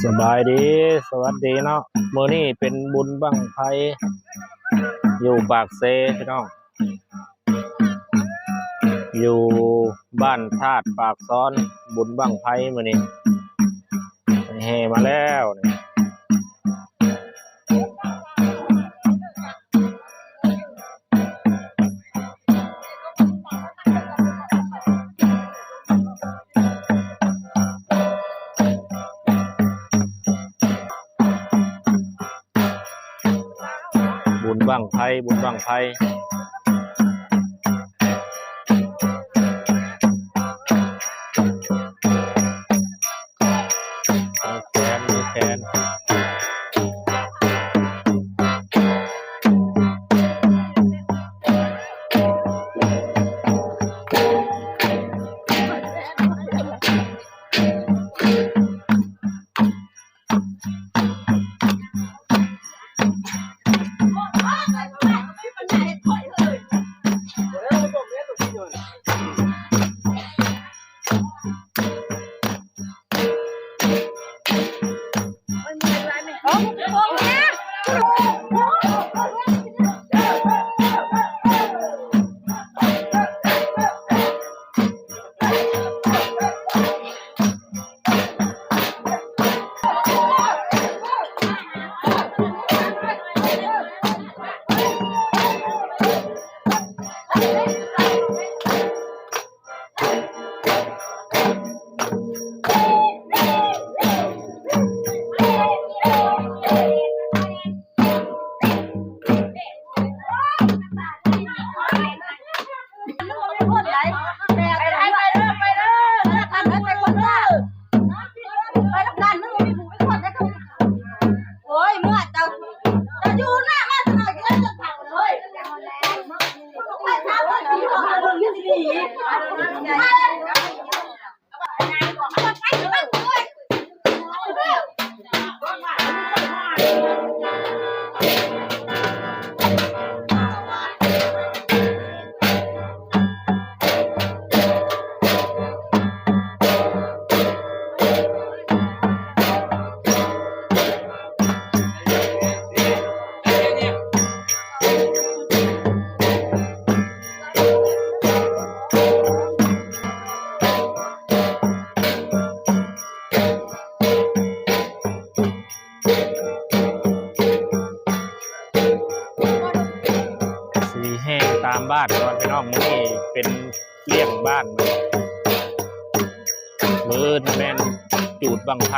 ສະບາຍດີ ສະຫວັດດີເນາະ. ມື້ນີ້ເປັນບຸນບັ້ງໄຟຢູ່ປາກເຊພີ່ນ້ອງ ຢູ່ບ້ານທາດປາກຊອນ. ບຸນບັ້ງໄຟມື້ນີ້ ແຫ່ມາແລ້ວນີ້. ບຸນບັ້ງໄຟ ບຸນບັ້ງໄຟ. ແຂນ ມີແຂນ. ໂອ້ຍ ເມື່ອເຈົ້າ ເຈົ້າຢູ່ນະ ມາສະໜ້ອຍກິນເອົາຈົນເຖົ້າເລີຍ ໄປຖາມເພິ່ນ ໄປຖາມເພິ່ນ ສີແຫ່ຕາມບ້ານກ່ອນພີ່ນ້ອງ. ມື້ນີ້ເປັນລ້ຽງບ້ານ ມື້ອື່ນແມ່ນຈູດບັ້ງໄຟ.